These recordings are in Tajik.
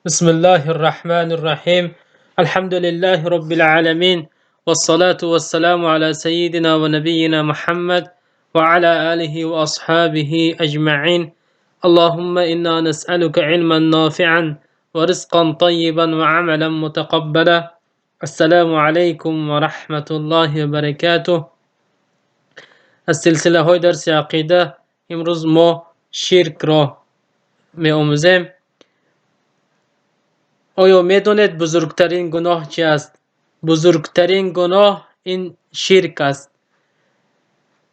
بسم الله الرحمن الرحيم. الحمد لله رب العالمين، والصلاة والسلام على سيدنا ونبينا محمد وعلى آله وأصحابه أجمعين. اللهم إنا نسألك علما نافعا ورزقا طيبا وعملا متقبلا. السلام عليكم ورحمة الله وبركاته. Аз силсилаҳои дарси ақида имрӯз мо ширкро меомӯзем. Оё медонед, бузургтарин гуноҳ чи аст? Бузургтарин гуноҳ ин ширк аст,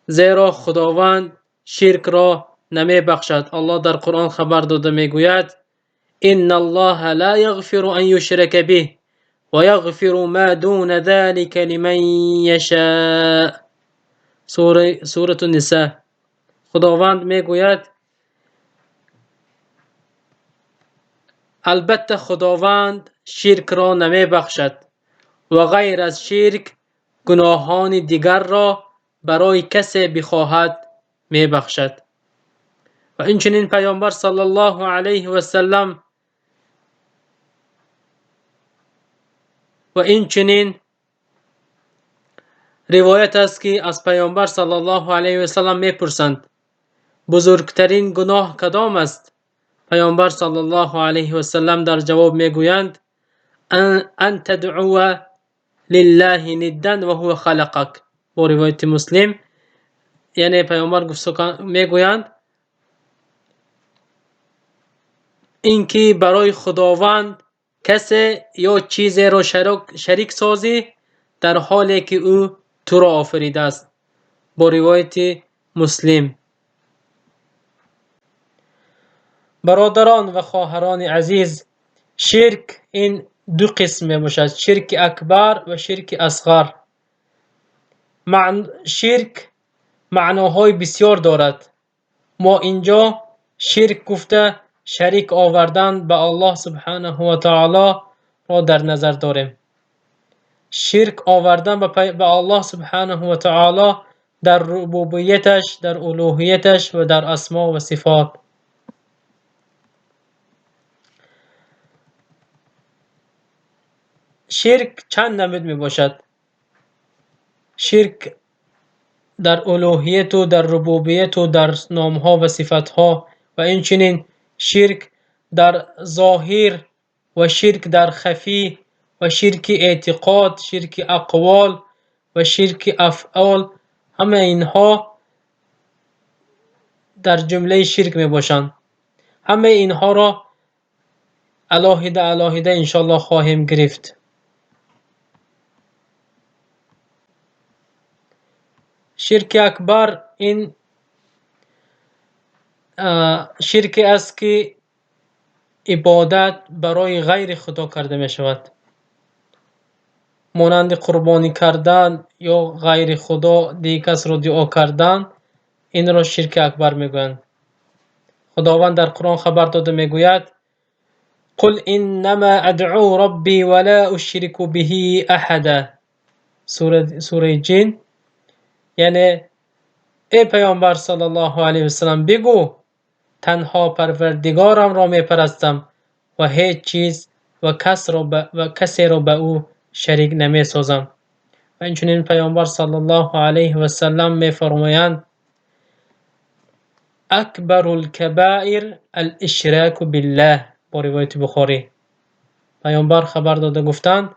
зеро Худованд ширкро намебахшад. Аллоҳ дар Қуръон хабар дода мегӯяд: إن الله لا يغفر أن يشرك به ويغفر ما دون ذلك لمن يشاء. Сурату Ниса. Худованд мегӯяд: албатта, Худованд ширкро намебахшад ва ғайр аз ширк гуноҳони дигарро барои касе бихоҳад мебахшад. Ва инчунин Паёмбар саллаллоҳу алайҳи васаллам ва инчунин ривоят аст, ки аз Паёмбар саллаллоҳу алайҳи васаллам мепурсанд: бузургтарин гуноҳ кадом аст? Паёмбар саллаллоҳу алайҳи васаллам дар ҷавоб мегӯянд: أن تدعو لله ندا وهو خلقك. Бо ривояти Муслим. Яъне Паёмбар мегӯянд, ин ки барои Худованд касе ё чизеро шарик созӣ, дар ҳоле ки ӯ туро офаридааст. Бо ривояти Муслим. Бародарон ва хоҳарони азиз, ширк ин ду қисм мебошад: ширки акбар ва ширки асғар. Ширк маъноҳои бисёр дорад. Мо инҷо ширк гуфта шарик овардан ба Аллоҳ субҳанаҳу ва таолоро дар назар дорем. Ширк овардан ба Аллоҳ субҳанаҳу ва таоло дар рубубияташ, дар улӯҳияташ ва дар асмо ва сифот. Ширк чанд намуд мебошад? Ширк дар улӯҳияту дар рубубияту дар номҳо ва сифатҳо ва инчунин ширк дар зоҳир ва ширк дар хафӣ ва ширки эътиқод, ширки ақвол ва ширки афъол, ҳамаи инҳо дар ҷумлаи ширк мебошанд. Ҳамаи инҳоро алоҳида алоҳида иншоаллоҳ хоҳем гирифт. Ширки акбар ин ширке аст, ки ибодат барои ғайри Худо карда мешавад, монанди қурбонӣ кардан ё ғайри Худо дигар касро дуо кардан, инро ширки акбар мегӯянд. Худованд дар Қуръон хабар дода мегӯяд: قل إنما أدعو ربي ولا أشرك به أحدا. Сураи Ҷин. Яъне, эй Паёмбар саллаллоҳу алайҳи васаллам, бигӯ: танҳо Парвардигорамро мепарастам ва ҳеҷ чиз ва касеро ба ӯ шарик намесозам. Ва инчунин Паёмбар саллаллоҳу алайҳи васаллам мефармоянд: أكبر الكبائر الإشراك بالله. Бо ривояти Бухорӣ. Паёмбар хабар дода гуфтанд: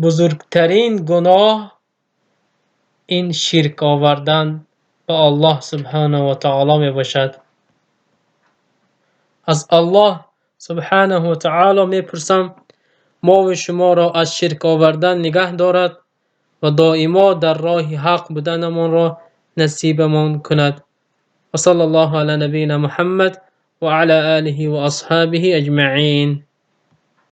бузургтарин гуноҳ ин ширк овардан ба Аллоҳ субҳанаҳу ва таоло мебошад. Аз Аллоҳ субҳанаҳу ва таоло мепурсам, мову шуморо аз ширк овардан нигаҳ дорад ва доимо дар роҳи ҳақ буданамонро насибамон кунад. Ва саллаллоҳу ала набийина Муҳаммад ва ала олиҳи ва асҳобиҳи аҷмаин.